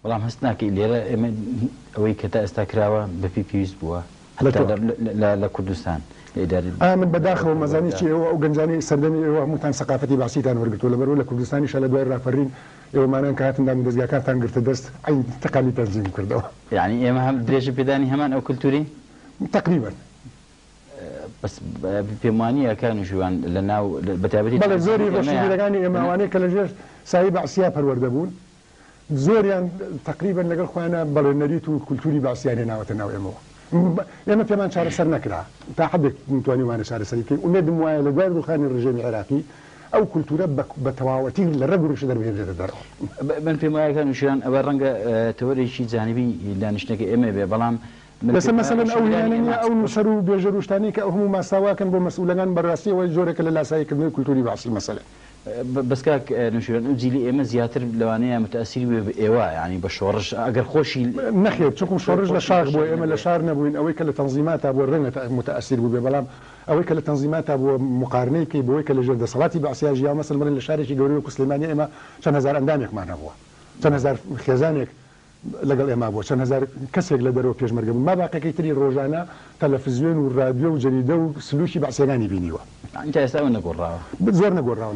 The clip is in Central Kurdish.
بەڵام هەست ناکەی لێرە ئێمە ئەوەی کە تا ئێستا کراوە بە پێی پێویست بووە هەتا لە کوردستان لە ئیدارەی ئا من بە داخەوە مەزانی چی ئێوە ئەو گەنجانەی سەردەمی ئێوە هەمووتان سەقافەتی بەعسیتان وەرگرتووە لەبەرئەوە لە کوردستانیشا لە دوای ڕاپەرین ئێوەمانان کە هاتن دامودەزگاکانتان گرتە دەست عەین تەقالیدتان زیندوو کردەوە. یانی ئێمە هەم درێژە پێدانی هەمان ئەو کلتورین؟ تەقریبەن. بەس پێم وانییە کاک نوشیروان لە ناو بە تایبەتی بەڵێ زۆری لە ئێمەیا ڕۆشنبیرەکانی ئێمە ئەوانەی کە لە ژێر سایەی بەعسیا پەروەردە بوون زۆریان تەقریبەن لەگەڵ خۆیانا بەڵێ نەریت و کولتوری بەعسیان هێناوەتە ناو ئێمەوە. ئێمە پێمان چارەسەر نەکرا. تا حەدێک توانیومانە چارەسەری بکەین. ئومێدم وایە لە دوای ڕووخانی ڕژێمی عێراقی ئەو کولتورە بە تەواوەتی لە ڕەگ و ڕیشە دەربهێنرێتە دەرەوە. من پێم وایە کاک نوشیروان ئەوە ڕەنگە تەوەرێکی جانبی دانیشتنەکەی ئێمە بێ بەڵام من ئێستا پێم وایە مەسەلەن ئەو ڕۆشنبیرانی هێنانە ئێمە نییە ئەو نووسەر و بێژەر و شتانەی کە ئەو هەموو ماساواکەن بۆ مەسئولەکان بەڕاستی ئەوە جۆرێکە لە لاساییکردنەوەی کولتوری بەعسی مەسەلەن. بەس کاک نەوشیروان ئەو جیلی ئێمە زیاتر لەوانەیە متەئسیر بووبێ بە ئێوە یانی بە شۆڕش ئەگەر خۆشی نەخێر چونکوم شۆڕش لە خۆشی شاخ بووە بەشێک ئێمە لە نەبێ. شار نەبووین ئەوەی کە لە تەنزیماتا بووە رەنگە متەئسیر بووبێ بەڵام ئەوەی کە لە تەنزیماتا بووە موقارنەی بکەی بەوەی کە لە ژێر دەسەڵاتی بەعسیا ژیاوە مەسەلەن بڵێن لە شارێکی گەورەی وەکو سلێمانی ئێمە چەند هەزار ئەندامێکمان هەبووە چەند هەزار خێزانێک لەگەڵ ئێمە بووە چەند هەزار کەسێک لە دەرەوە پێشمەرگە بوون ماباقیەکەی تری ڕۆژانە تەلەفزیۆن و رادیۆ و جەریدە و سلوکی بەعسیەکانی بینیوە. یانی تا ئێستا ئەوە نەگۆڕاوە؟ زۆر نەگۆڕاوە.